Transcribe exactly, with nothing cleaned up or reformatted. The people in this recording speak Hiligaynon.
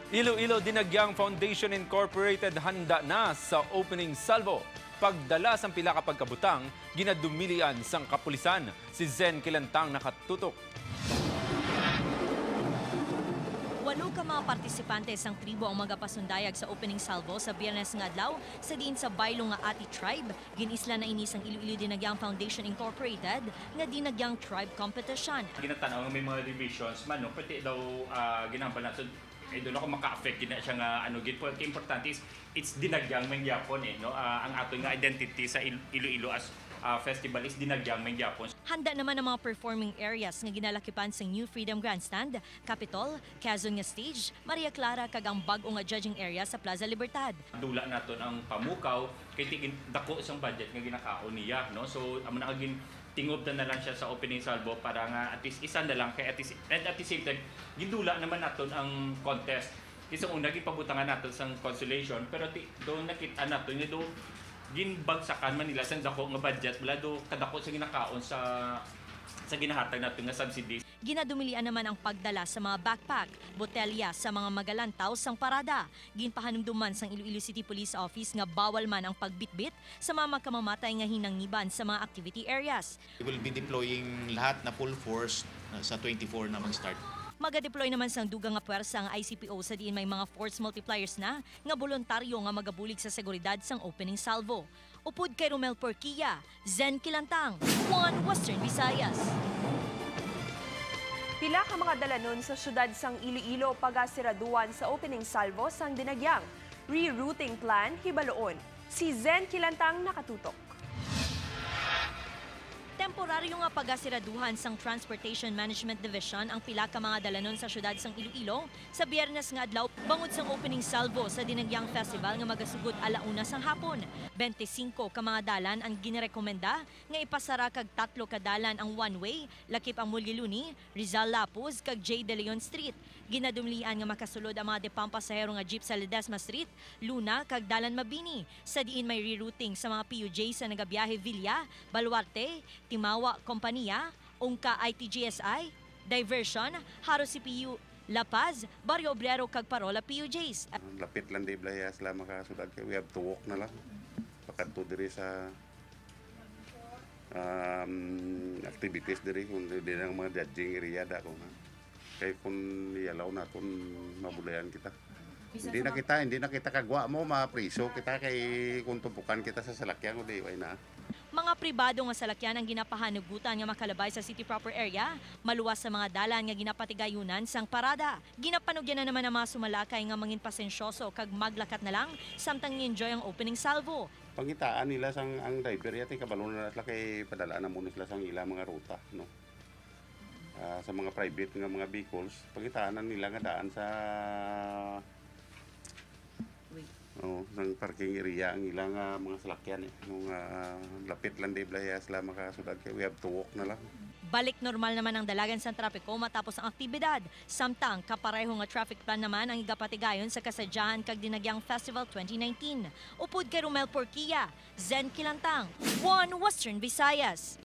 Iloilo Dinagyang Foundation Incorporated handa na sa opening salvo. Pagdala sang pila ka pagkabutang, ginadumilian sang kapulisan. Si Zen Kilantang nakatutok. Walo ka mga partisipante sang tribo ang magapasundayag sa opening salvo sa Biyernes nga adlaw sa diin sa baylo nga Ati Tribe. Gin-isla na ini sang Iloilo Dinagyang Foundation Incorporated nga Dinagyang Tribe Competition. Ginatan-aw nga may mga revisions man, no? Pwede daw ah, ginambal nato. Idol ako maka-affect gina siya nga ano gid po. Importante is it's Dinagyang man gyapon eh, no? Ah, ang aton nga identity sa Il- Iloilo as ah, festival is Dinagyang man gyapon. Handa naman ang mga performing areas nga ginalakipan sang New Freedom Grandstand, Capitol, Quezon nga stage, Maria Clara kag ang bag-o nga judging area sa Plaza Libertad. Dula naton ang pamukaw kay tigin dako sang budget nga ginakaon niya, no? So amo na nga gin tingobtan na lang siya sa opening salvo para nga at least isa na lang kay at the, and at the same time gindula naman naton ang contest. Kay sa una gipabutangan naton sang consolation pero ti, do nakit-an naton nga do ginbagsakan man nila sang dako nga budget wala do kadako sa ginakaon sa sa ginahatag naton nga subsidies. Ginadumilian naman ang pagdala sa mga backpack, botelya sa mga magalantaw sang parada. Ginpahanumdom man sang Iloilo City Police Office nga bawal man ang pagbitbit sa mga makamamatay nga hinangiban sa mga activity areas. We will be deploying lahat na full force uh, sa twenty-four na mag-start. Magadeploy naman sang dugang nga pwersa ang I C P O sa diin may mga force multipliers na nga boluntaryo nga magabulig sa seguridad sang opening salvo. Upod kay Romel Porquia, Zen Kilantang, One Western Visayas. Pila ka mga dalanon sa siyudad sang Iloilo pagasiraduan sa opening salvo sang Dinagyang. Rerouting plan hibaloon. Si Zen Kilantang nakatutok. Temporaryo nga pagasiraduhan sang Transportation Management Division ang pila ka mga dalanon sa siyudad sang Iloilo sa Biyernes nga adlaw bangod sang opening salvo sa Dinagyang Festival nga magasugod ala una sang hapon. Bente singko ka mga dalan ang ginrekomenda nga ipasara kag tatlo ka dalan ang one-way, lakip ang Mulyaluni, Rizal Lapuz, kag J. De Leon Street. Ginadumlian nga makasulod ang mga depang pasahero nga jeep sa Ledesma Street, Luna, kag Dalan Mabini, sa diin may rerouting sa mga P U J sa nagabiyahe Villa, Baluarte, Timawa, Compania, Ungka I T G S I, Diversion, Haro C P U, La Paz, Barrio Obrero, kag Parola P U Js. Lapit lang di Blaya sila makasudad kay we have to walk na lang. Pakadto diri sa um, activities diri kung di lang mga judging area da ko nga. Kay kung iyalaw naton mabulayan kita. Hindi na kita, hindi na kita kagwa mo, mapriso kita kay kung tumpukan kita sa salakyan o di, way na. Mga pribado nga salakyan ang ginapahanugutan nga makalabay sa city proper area, maluwas sa mga dalan nga ginapatigayunan sang parada. Ginapanugyan na naman ang mga sumalakay nga mangin pasensyoso kag maglakat na lang samtang i-enjoy ang opening salvo. Pangitaan nila sang ang driver yati kabalo na sila kay padala na mo sila sang ila mga ruta, no. Ah, sa mga private nga mga vehicles, pangitaan na nila nga daan sa Wait. Oh, sang parking area ang ilang ah, mga salakyan eh. Nung ah, lapit lang di blaya sila makasudad kay we have to walk na lang. Balik normal naman ang dalagan sang trapiko matapos ang aktibidad. Samtang kapareho nga traffic plan naman ang igapatigayon sa Kasadyahan kag Dinagyang Festival twenty nineteen. Upod kay Romel Porquia, Zen Kilantang, One Western Visayas.